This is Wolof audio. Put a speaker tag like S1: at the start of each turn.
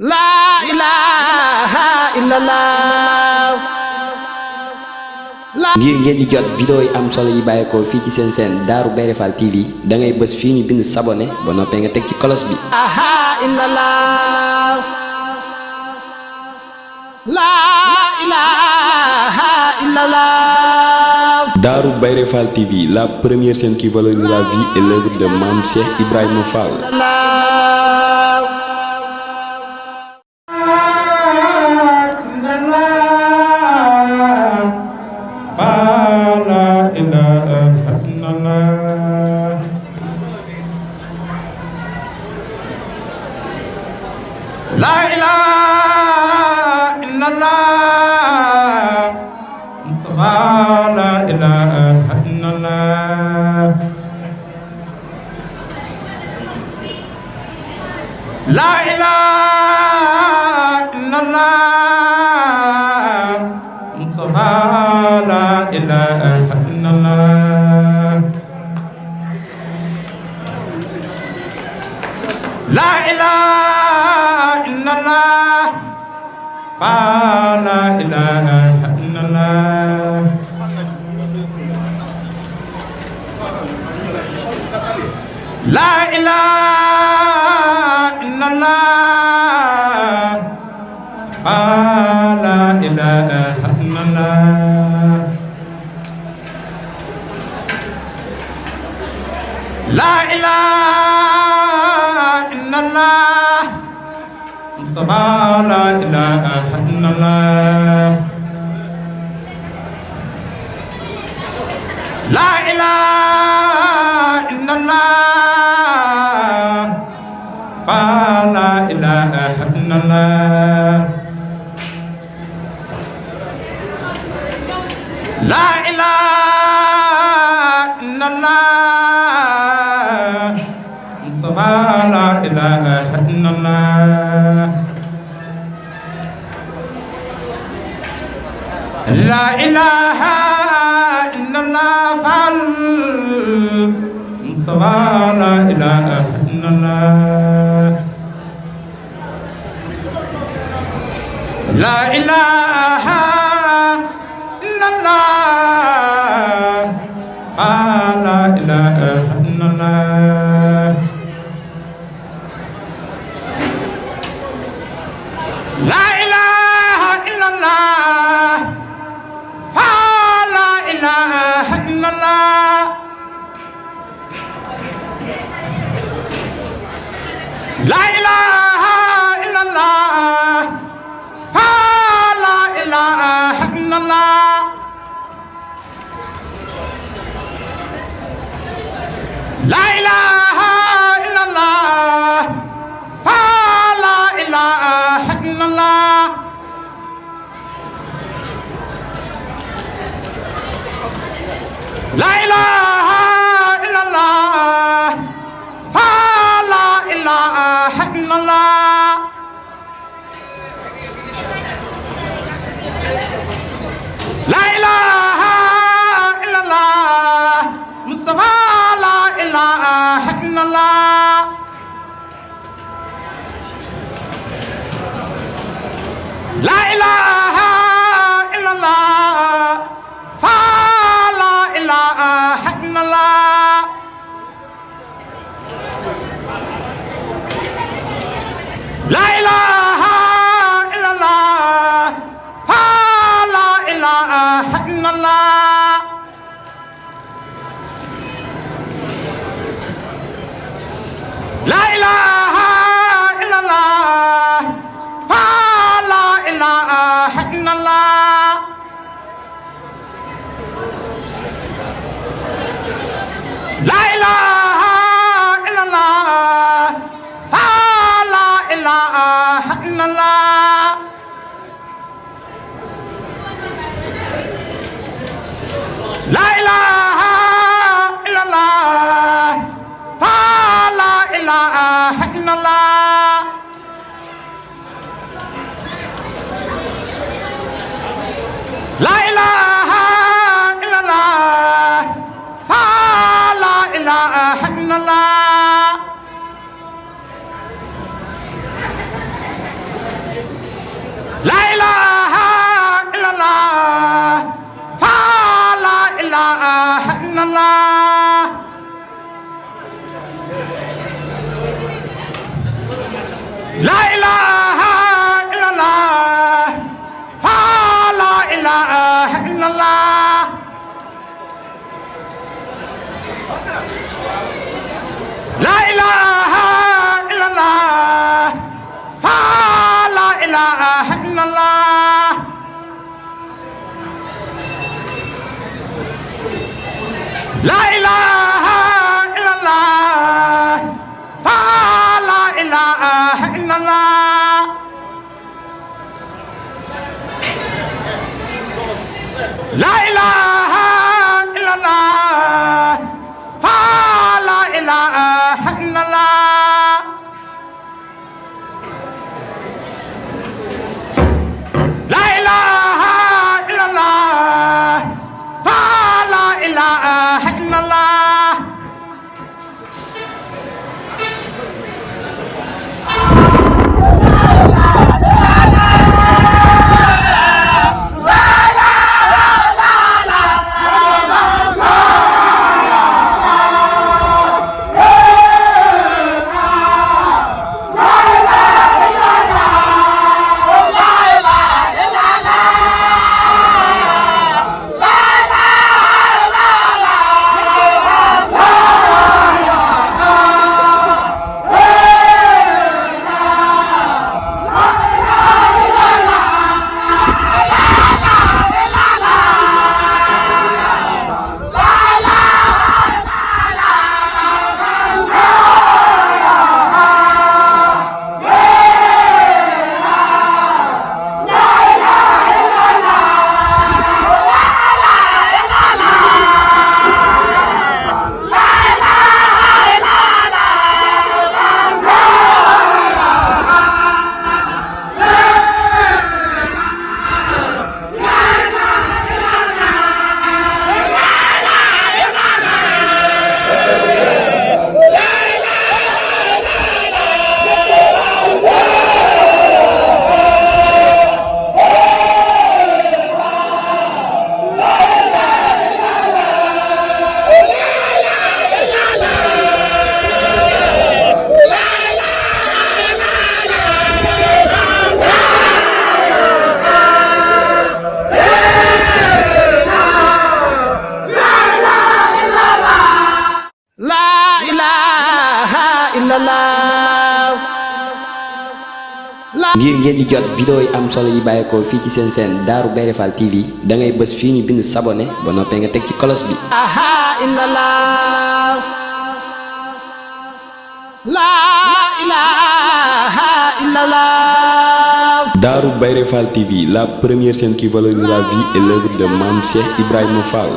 S1: La ilaha illallah.
S2: ngir ngeen di jot vidéo yi am solo yi bàyyeekoo fii ci seen chaîne Darou Bairé Fall TV da ngay bës fii ñu bind s'abonner ba noppee nga teg ci cloche bi.
S1: La ilaha illallah.
S2: Darou Bairé Fall TV, la première chaîne qui valorise la vie et l'œuvre de Mame Cheikh Ibrahima Fall.
S1: La ilaha illallah. Mustafa la ilaha illallah. La ilaha illallah. Mustafa la ilaha illallah. La ilaha illallah. Fa la ilaha illallah. La ilaha illallah. Fa la ilaha illallah. La ilaha illallah. Mustafa la ilaha illallah. La ilaha illallah. Fa la ilaha illallah. La ilaha illallah. Mustafa la ilaha illallah. La ilaha illallah. Fall Mustafa la ilaha illallah. La ilaha illallah. La ilaha illallah. La ilaha illallah. La ilaha illallah. La ilaha illallah. La ilaha illallah. La ilaha illallah. La ilaha illallah. La ilaha illallah. La ilaha illallah. La ilaha illallah. Mustafa la ilaha illallah. La ilaha illallah. La ilaha illallah. La ilaha illallah. La ilaha illallah. La ilaha illallah. La ilaha illallah. La ilaha illallah. La ilaha illallah. La ilaha illallah. La ilaha illallah. La ilaha illallah. La ilaha illallah. La ilaha illallah, fa la ilaha illallah. La ilaha illallah, fa la ilaha illallah. La ilaha illallah, fa la ilaha illallah. La ilaha illallah, fa la ilaha illallah. La ilaha illallah, fa la ilaha illallah. La ilaha illallah, fa la ilaha illallah.
S2: ngir ngeen di jot vidéo yi am solo yi bàyyeekoo fii ci seen seen Darou Bairé Fall TV da ngay bës fii ñu bind s'abonné ba noppee nga teg ci cloche bi. Darou Bairé Fall TV, la première chaîne qui valorise la vie et l'œuvre de Mame Cheikh Ibrahima Fall.